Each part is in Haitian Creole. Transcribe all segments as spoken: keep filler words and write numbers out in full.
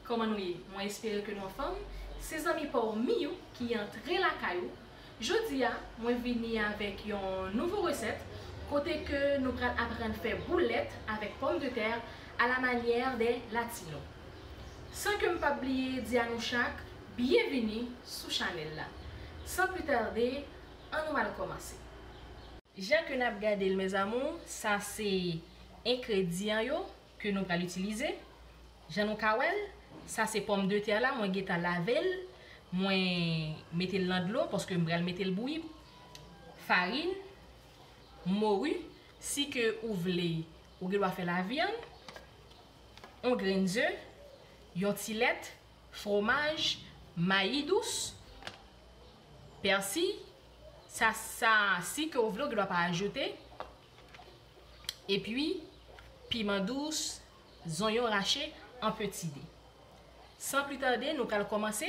Kòman nou ye? Mwen espere ke nou anfòm. Se zanmi pa w Miyou ki antre lakay ou. Jodi a, mwen vini avèk yon nouvo resèt kote ke nou pral aprann fè boulèt avèk pòmdetè à la manière des latinos. San ke m pa bliye di a nou chak, byenvini sou chanèl la. San pli tade, ann nou al kòmanse. Jan ke n ap gade l, mes amours, sa se engredyan yo ke nou pral itilize. Jan nou ka wè l, sa se pòmdetè la, mwen gentan lave l, mwen mete l nan dlo paske m pral mete l bouyi. Farin, mori, si ke ou vle, ou gen dwa fè lavyann, yon grenn ze, yon ti lèt, fwomaj, mayi dous, pèsi, sa, sa, si ke ou vle, ou gen dwa pa ajoute, epi piman dous, zonyon rache, an peti de. San pli tade, nou pral kòmanse.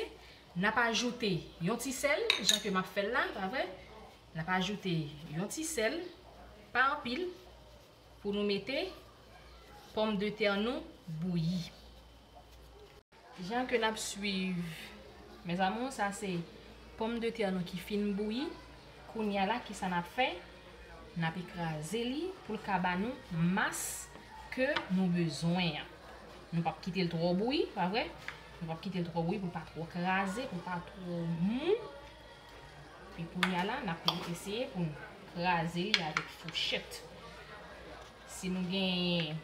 N ap ajoute yon ti sèl, jan ke m ap fè l la, pa vre? N ap ajoute yon ti sèl, pa anpil, pou nou mete pòmdetè nou bouyi. Jan ke n ap swiv, mes amours, sa se pòmdetè nou ki fin bouyi. Kounye a la, kisa n ap fè? N ap ekraze li pou l ka ba nou mas ke nou bezwen an. Nou p ap kite l twò bouyi, pa vre? Nou p ap kite l twò bouyi pou l pa twò kraze, pou l pa twò mou. Epi kounye a la, n ap eseye pou n kraze li avèk fouchèt. Si nou gen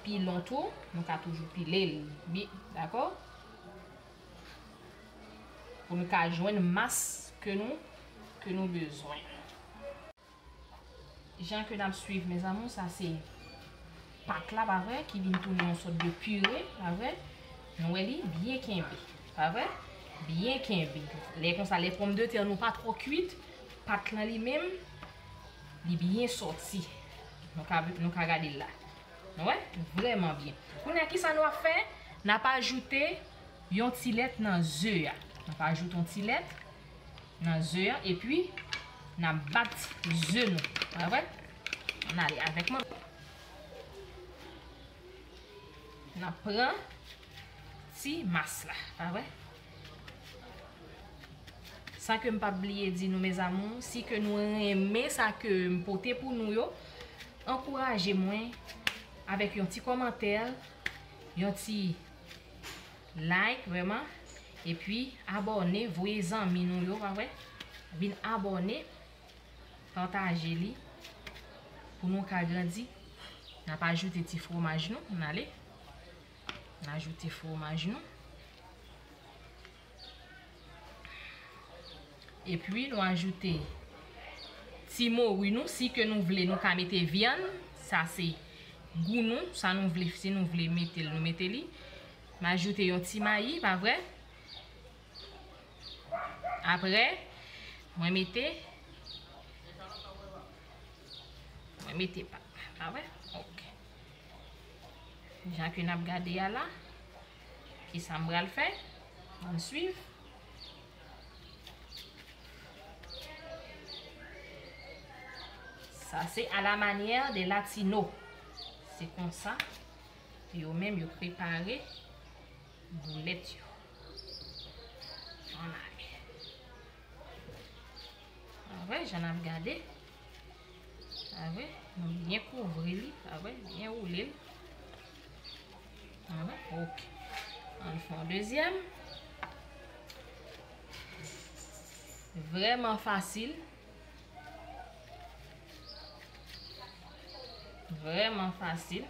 pilon tou, nou ka toujou pile l, bi-, dakò? Pou nou ka jwenn mas ke nou, ke nou bezwen. Jan ke n ap swiv, mes amours, sa se pat la, pa vre, ki vin tounen yon sòt de pire, pa vre. Nou wè li byen kenbe, pa vre? Byen kenbe. Lè konsa, lè pòmdetè nou pa twò kuit, pat lan li menm, li byen sòti. Nou ka, nou ka gade l la. Nou wè? Vrèman byen. Kounye a, kisa nou ap fè? N ap ajoute yon ti lèt nan ze a. N ap ajoute yon ti lèt nan ze a, epi n ap bat ze nou. Pa vre? Ann ale avèk mwen. N ap pran ti mas la, pa vre? Sa ke m p ap bliye di nou, mes amours, si ke nou renmen sa ke m pote pou nou yo, ankouraje mwen avèk yon ti kòmantè, yon ti like, vrèman, epi abòne, voye zanmi nou yo, pa vre? Vin abòne, pataje li, pou nou ka grandi. N ap ajoute ti fwomaj nou, n ale. N ajoute fwomaj nou. Epi nou ajoute ti mori nou, si ke nou vle, nou ka mete vyann, sa se gou nou, sa nou vle, si nou vle mete l, nou mete li. M ajoute yon ti mayi, pa vre? Apre, mwen mete, mwen mete pat la, pa vre? Ok. Jan ke n ap gade a la, kisa m pral fè? Ann swiv. Sa se à la manière des latinos. Se konsa yo menm yo prepare boulèt yo. Ann ale. Avè, jan n ap gade. Avè, nou byen kouvri li. Avè, byen woule l. Avè, ok. Ann fè yon dezyèm. Vrèman fasil. Vrèman fasil.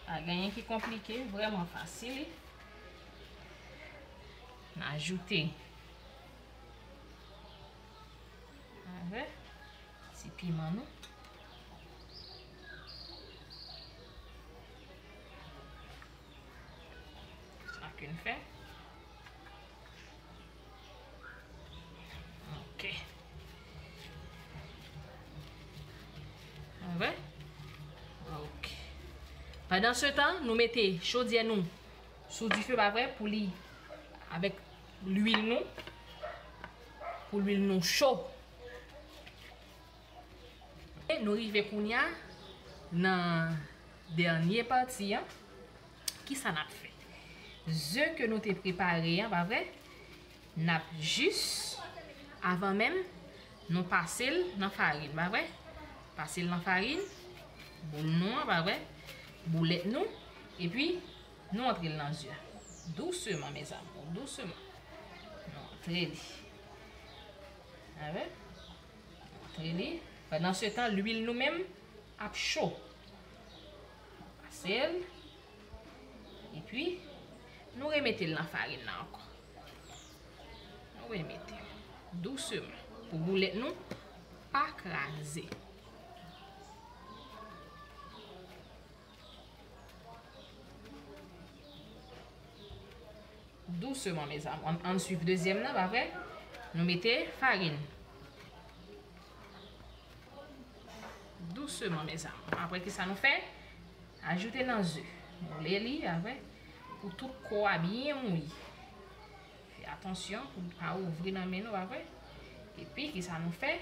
Pa gen anyen ki konplike, vrèman fasil. N ajoute. Avè ti piman nou. Sa ke n fè. Ok. Avè? Ok. Pandan se tan, nou mete chodyè nou sou dife, pa vre, pou li, avèk lwil nou, Pou lwil nou cho. E nou rive kounye a nan dènye pati an. Kisa n ap fè? Ze ke nou te prepare an, pa vre? N ap jis, avan menm, nou pase l nan farin, pa vre? Pase l nan farin, boul nou an, pa vre? Boulèt nou, epi nou antre l nan ze a. Douseman, mes amours, douseman. Nou antre li. Pa vre? Nou antre li. Pandan se tan, lwil nou menm ap cho. Pase l. Epi, nou remete l nan farin nan ankò. Nou remete l douseman pou boulèt nou pa kraze. Douseman, mes amours. Ann, ann swiv dezyèm nan, pa vre? Nou mete farin. Douseman, mes amours. Apre, kisa nou fè? Ajoute nan ze. Boule li, pa vre? Pou tout kò a byen mouye. Fè atansyon pou l pa ouvri nan men nou, pa vre? Epi, kisa nou fè?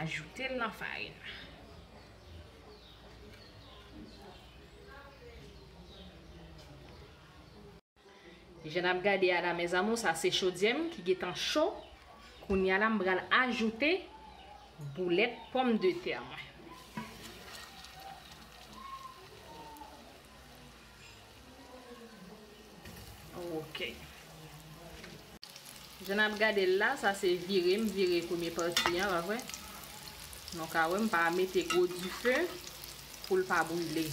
Ajoute l nan farin nan. Jan n ap gade a la, mes amours, sa se chodyè m ki gentan cho. Kounye a la, m pral ajoute boulèt pòmdetè mwen. Ok. Jan n ap gade l la, sa se vire, m vire premye pati an, pa vre? Nou ka wè, m pa mete gwo dife pou l pa brile.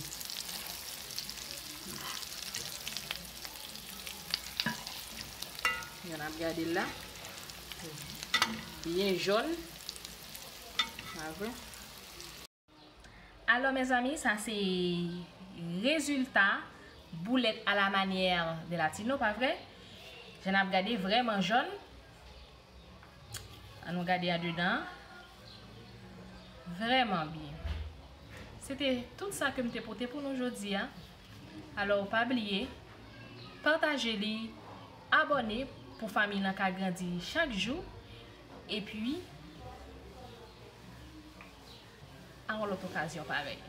Jan n ap gade l la, byen jòn, pa vre? Alò, mezanmi, sa se rezilta boulèt à la manière des Latinos, pa vre? Jan n ap gade, vrèman jòn. Ann nou gade andedan. Vrèman byen. Se te tout sa ke m te pote pou nou jodi a. Alò, pa bliye, pataje li, abòne pou fanmi lan ka grandi chak jou. Epi, a yon lòt okazyon parèy.